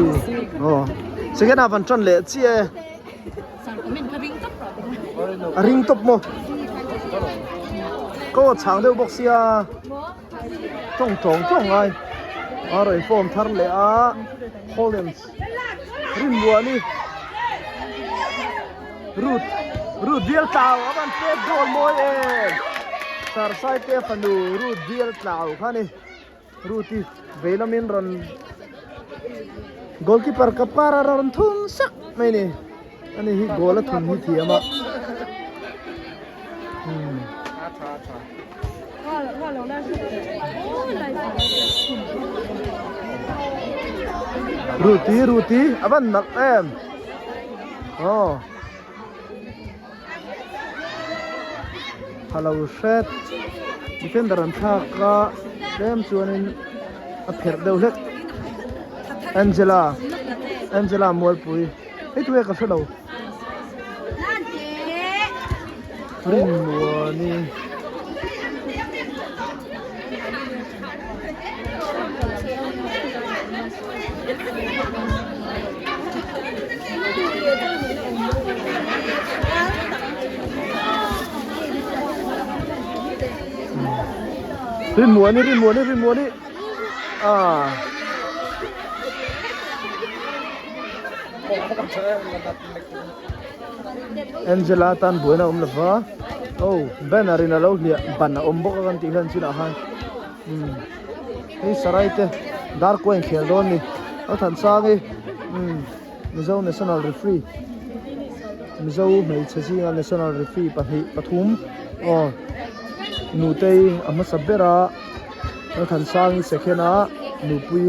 Aw second half an tan leh chiah e. A ring tawp maw? Ko a chhang deuh bawk sia tawng tawng tawng ngai a rawn form thar leh a Hollands Rinmuani Ruth Ruth bial tlau a van pek goal mawi em Sarsai te fanu Ruth bial tlau kha ni. Ruti veilamin rawn goalkeeper kap kara rawn thun sak mai ni ani hi goal a thun hi thiam a Ruti Ruti a van nalh em aw Hello hret defender an thlak a tlem chuanin a pherh deuh hlek Angela Angela Mualpui hei tunge ka hrelo Rinmuani. Rinmuani Rinmuani Rinmuani ah Angela tan buaina a awm lova oh banner in alo hliah ban a awm bawk a kan tih hian chinah khan umm hei sarai te dar kuai inkhel dawn a ni a thansang i umm Mizo national referee Mizo hmeichhe zinga national referee pahnih pathum aw nutei a hmasa ber a a thansang i second a nupui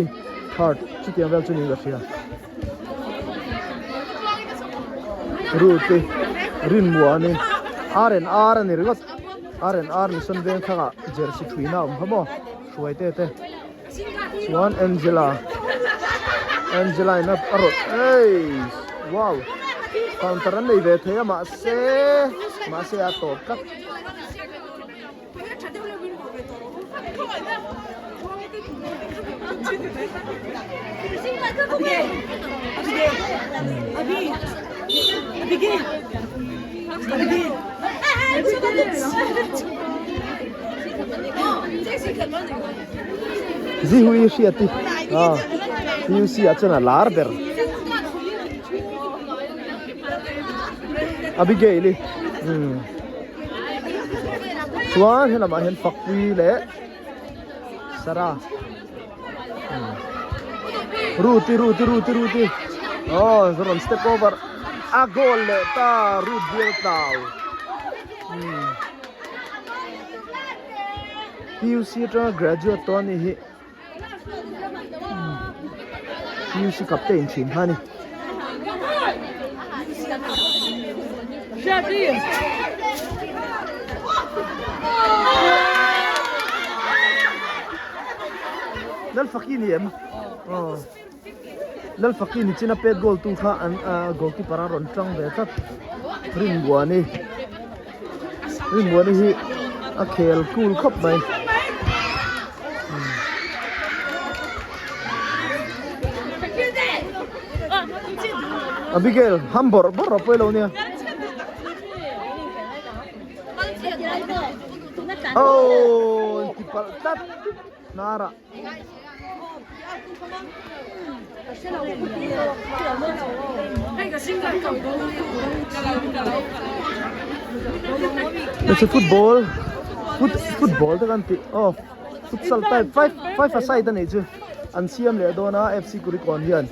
third chutiang vel chu niin ka hria. Ruti Rinmuani R and R a ni ringawt R and R mission veng thlangah jersey thuina a awm kha maw hruai te te chuan Angela Angela in a rawt eiss wow counter an nei ve thei a mahse mahse a tawp tlat. Zihui hriat i ah PUC ah chuan a lar ber Abigail i umm. Chuan he lamah hian Fakpui leh Sarah Ruti Ruti Ruti Ruti aw rawn step over a goal leh ta Ruth bial tlau PUC atanga graduate tawh a nih hi. PUC captain thin kha a ni. Lalfaki ni em? Aw. Lalfaki ni china pet goal tu kha an goalkeeper a rawn tang ve tlat. Rinmuani. Rinmuani hi a khel cool khawp mai. Abigail ham bawrh bawrh a pawi lo nia. Oh, ti palh tlat hnarah. Hei football foot football te kan tih aw futsal type five five a side a nih chu an siam leh dawn a F C Kurikawn hian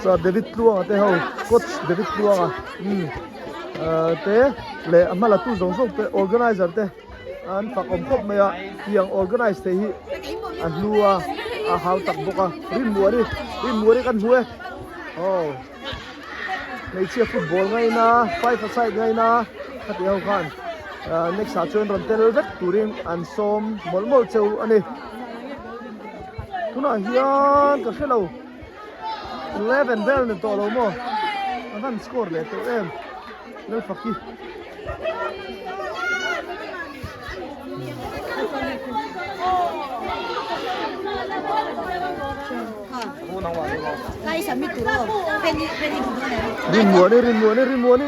chuan David Tluanga te ho coach David Tluanga umm te leh a hma la tu zawng zawng te organizer te. An fak awm khawp mai a, tiang organize te hi a hlu a, a hau tak bawk a, Rinmuani, Rinmuani kan hmu e, aw hmeichhia football ngaina, five a side ngaina khati ho khan next ah chuan rawn tel vek turin an sawm mawlh mawlh cheu a ni. Tunah hian ka hrelo 11 vel ni tawh lo maw, a van score leh tawh em Lalfaki. Rinmuani Rinmuani Rinmuani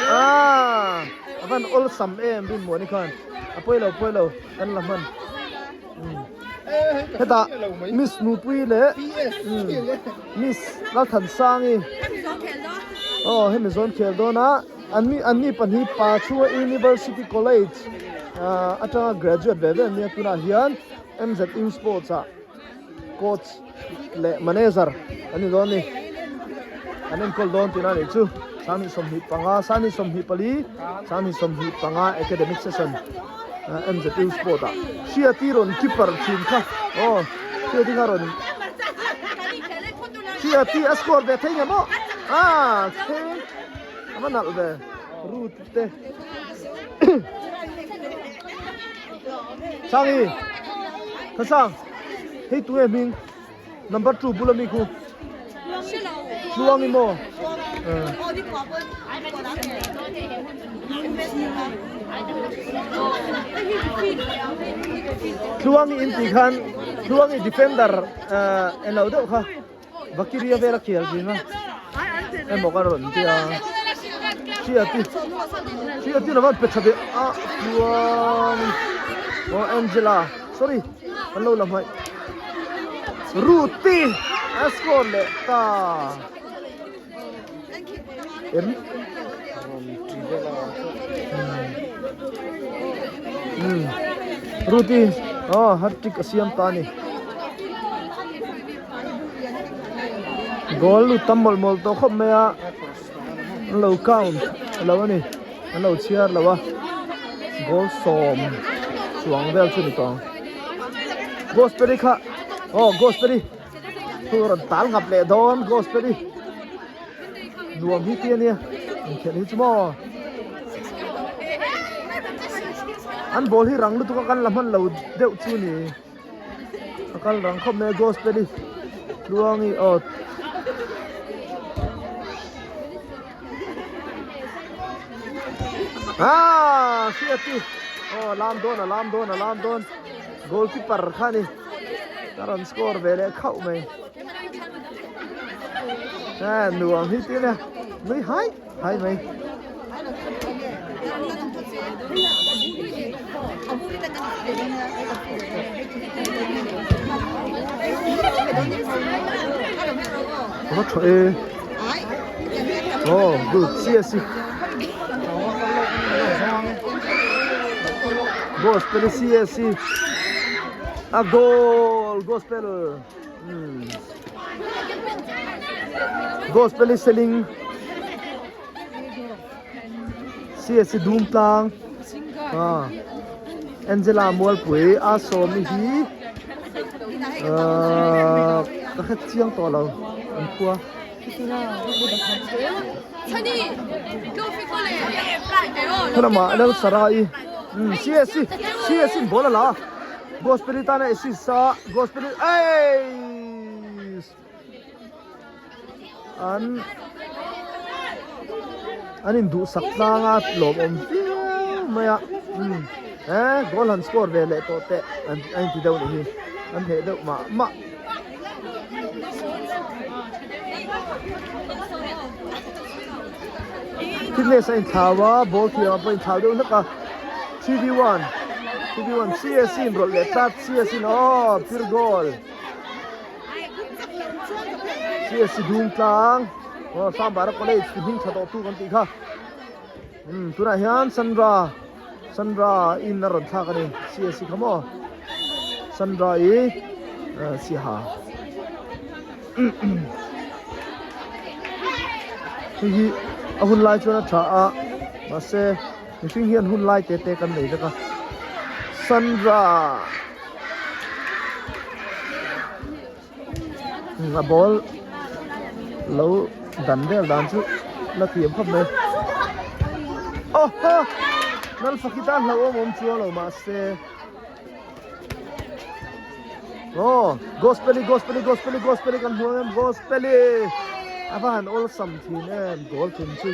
ah a van awlsam em Rinmuani khan a pawi lo pawi lo kan la hman hetah Miss Nupui leh Miss Lalthansangi aw hemi zawn khel dawn a. An mi an ni pahnih Pachua University College ah atanga graduate ve ve an nia tunah hian MZU Sports ah coach leh manager an ni dawn a ni an enkawl dawn tihna a nih chu 2025 2024 2025 academic session ah MZU Sport ah Hriati rawn keeper thin kha aw Hriati kha rawn Hriati a score ve thei nge maw ah thleng. A va nalh ve root te Sangi Khasang hei tunge hming number 2 bula mi khu Tluangi maw Tluangi in tih khan Tluangi defender eng lo deuh kha Vakiria vel a khel zing a emaw ka rawn ti a Hriati Hriati lo van pe tha ve a chuan aw Angela sorry kan lo la hmaih Ruti a score leh ta em Ruti aw hat trick a siam ta a ni. Goal lut tam mawlh mawlh tawh khawp mai a an lo count lo a ni an lo chhiar lo a goal sawm chuang vel chu ni tawh ang gospel kha aw gospel chu rawn tal ngap leh dawn gospel nuam hi ti a nia inkhelh hi chu maw an ball hi rang lutuk a kan la hman lo deuh chu ni. A kal rang khawp mai a gospel hi tluangi aw ah hriati aw lam dawn a lam dawn a lam dawn goalkeeper kha ni a rawn score ve leh khauh mai ah nuam hi tin a nui hai hai mai. Va tha e oh good CSC gospel CSC a goal gospel hmm gospel is selling CSC dum tlang ah Angela Mualpui a sawmi hi ah ka hre chiang tawh lo an khua Helama Lal Sarai um CSC CSC in ball a la a Gospel tana assist a Gospel eiss an an induhsak tlang a lawmawm viau mai a umm he goal han score ve leh tawh teh an a inti deuh nih hi an hneh deuh mah mah. Fitness a inthlau a ball thiam ah pawh a inthlau deuh hlek a 3v1 3v1 CSC in rawlh leh tlat CSC in aw pure goal. CSC dum tlang aw Hrambara college ti hming tha tawh tu kan tih kha umm tunah hian Sandra Sandra in a rawn thlak a ni CSC kha maw Sandra i siaha hei hi a hun lai chuan a tha a mahse mihring hian hun lai te te kan nei vek a Sandra. A ball lo dan vel dan chu la thiam khawp mai aw ha Lalfaki tan hlauhawm awm chuang lo mahse aw gospel-i gospel-i gospel-i gospel-i kan hmu ang em gospel-i a va han awlsam thin em goal thun chu.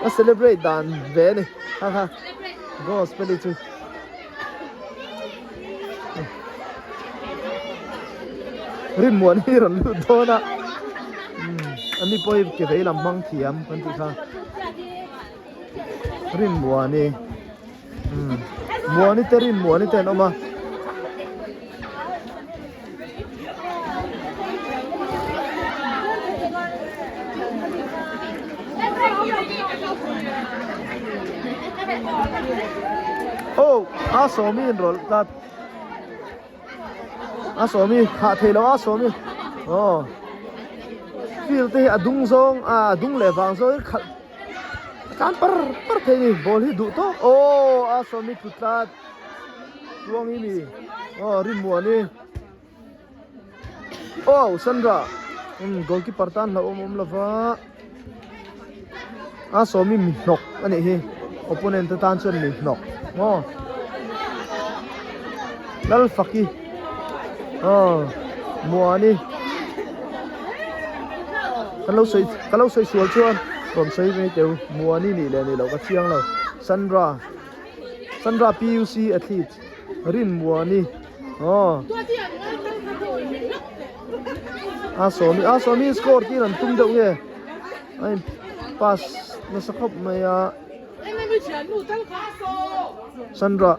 A celebrate dan ve a ni ha ha gospel hi chu. Rinmuan hi rawn lut dawn a an ni pawh hi ke vei lam hmang thiam kan tih kha Rinmuani Muani te Rinmuani te an awm a. Oh, a sawmi in rawlh tlat. A sawmi khah thei lo a sawmi. Oh. Field te hi a dung zawng a dung leh vang zawng in khalh tlan par par thei ni ball hi duh tawk. Oh, a sawmi tlu tlat. Tuang i mi aw Rinmuani aw Sandra um goalkeeper tan hlauhawm awm lova a sawmi mi hnawk a nih hi opponent te tan chuan mi hnawk maw Lalfaki aw Muani kan lo sawi ka lo sawi sual chuan rawn sawi mai teu Muani nih leh nih loh ka chiang lo Sandra. Sandra PUC athlete Rinmuani aw a sawmi a sawmi score tir an tum deuh nge a in pass nasa khawp mai a Sandra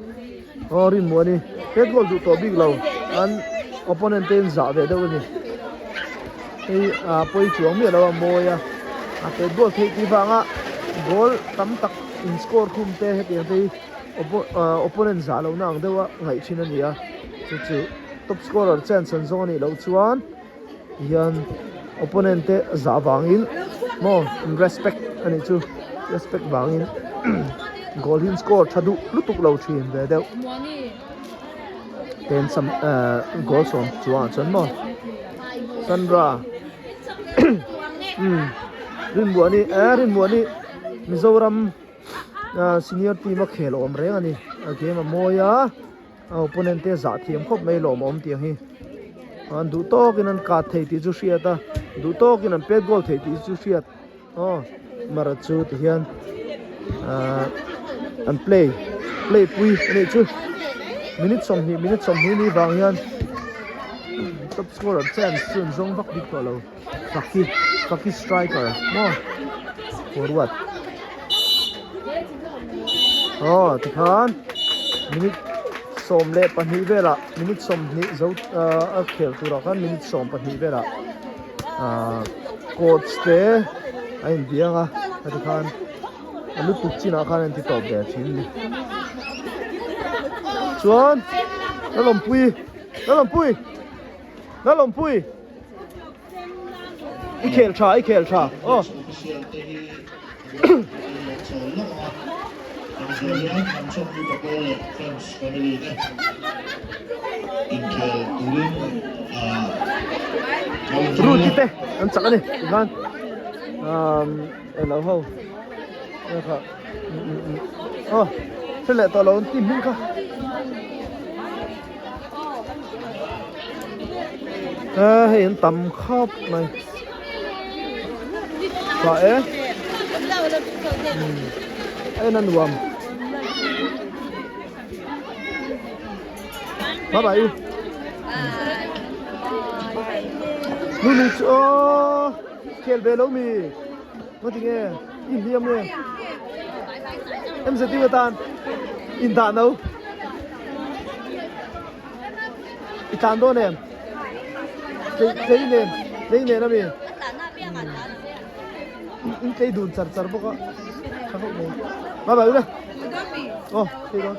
aw Rinmuani he goal duh tawh bik lo an opponent te in zah ve deuh a ni hei a pawi chuang miah lo a mawi a a pet goal theih tih vanga goal tam tak. In score khum te hetiang te hi opponent zah lohna ang deuha ngaih thin a ni a, chu chu top scorer chance an zawng a nih loh chuan tihian opponent te zah vangin maw in respect a nih chu respect vangin goal hi an score tha duh lutuk lo thin ve deuh ten sam goal sawm chuangah chuan maw Sandra umm Rinmuani eh Rinmuani. Mizoram senior team a khel awm reng a ni a game a mawi a a opponent te zah thiam khawp mai lawm awm tiang hi an duh tawkin an kat thei tih chu hriat a duh tawkin an pet goal thei tih chu hriat aw mara chu ti hian ahh an play play pui a nih chu minute 20 minute 20 ni vang hian top scorer chance chu an zawng vak bik tawh lo. Faki Faki striker maw forward aw tikhan minute 12 velah minute 20 zo a khel turah khan minute 12 velah ah coach te a inbiang a tikhan a lutuk chinah khan an ti tawp ve thin a ni chuan Lalawmpui Lalawmpui Lalawmpui. I khel tha, i khel tha. Aw. Ruti te an chak a ni tikhan um elo ho kha aw hre leh tawh lo an ti hming kha. A hei an tam khawp mai tha e a en a nuam bye bye u nu nu chu aw khel ve lo mi ngaw ti nge i hliam nge em zet ding atan in dah no. I tlan dawn em? Tlei nen, tlei nen ami. In tlei dun char char bawk a. Tha khawp mai. Bye bye ule. Oh, tlei dawn.